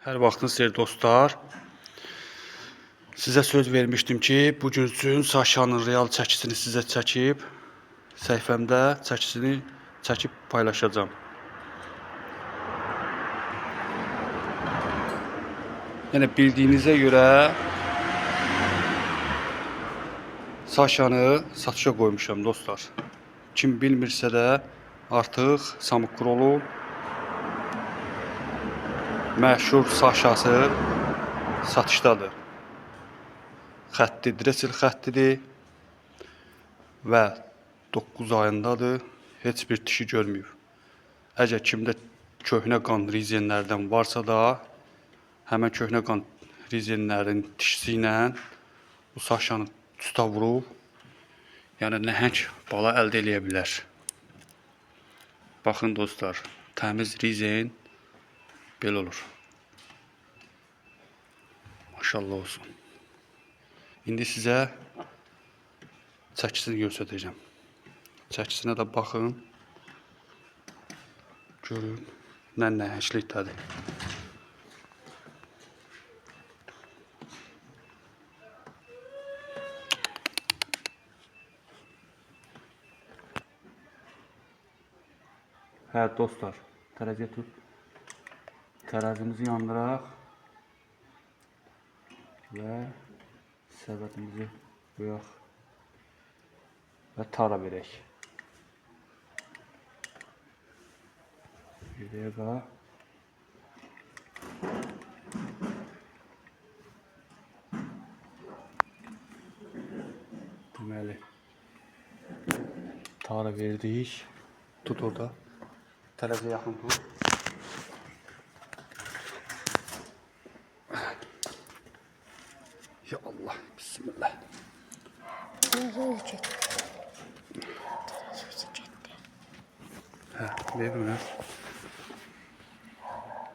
Hər vaxtınız xeyir dostlar. Sizə söz vermişdim ki, bu gün üçün Saşanın real çəkisini sizə çəkib səhifəmdə çəkisini çəkib paylaşacağam. Yəni bildiyinizə görə Saşanı satışa qoymuşam dostlar. Kim bilmirsə də artıq Samut məşhur Saşası satışdadır. Xətti dresel xəttidir və 9 ayındadır. Heç bir dişi görməyib. Əgər kimdə köhnə qan rizenlərdən varsa da, həmən köhnə qan rizenlərin dişisi ilə bu Saşanı cüta vurub, yəni nəhəng bala əldə eləyə bilər. Baxın dostlar, təmiz rizen belə olur. Maşallah olsun. İndi sizə çəkisini göstərəcəm. Çəkisinə də baxın. Görün nə nəhənglikdədir. Hə dostlar, tərəziyə tut. Tərəzimizi yandıraq və səbətimizi qoyaq və tara verək. Bir dəqiqə. Deməli, tara verdik. Tut orada. Tərəziyə yaxın tut. Ya Allah, bismillah. Hə, verirəm.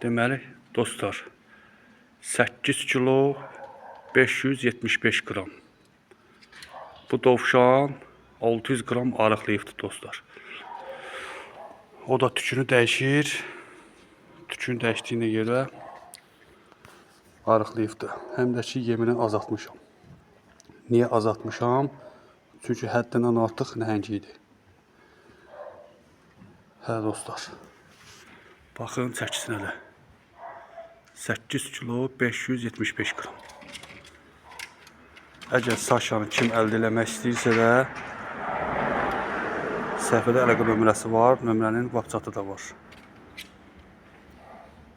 Deməli, dostlar, 8 kilo 575 qram. Bu dovşan 600 qram arıqlayıbdır dostlar. O da tükünü dəyişir. Tükünü dəyişdiyinə görə arıqlayıbdır. Həm də ki, yemini azaltmışam. Niyə azaltmışam? Çünki həddindən artıq nəhəng idi. Hə dostlar. Baxın çəkisinə də. 8 kilo 575 qram. Əgər Saşanı kim əldə eləmək istəyirsə də səhifədə əlaqə nömrəsi var, nömrənin WhatsApp-ı da var.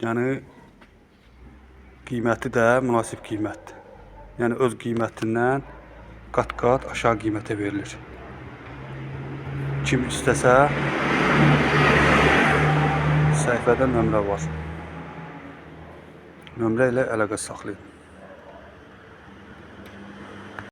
Yəni qiyməti də münasib qiymətdir. Yəni öz qiymətindən qat-qat aşağı qiymətə verilir. Kim istəsə səhifədə nömrə var. Nömrə ilə əlaqə saxlayın.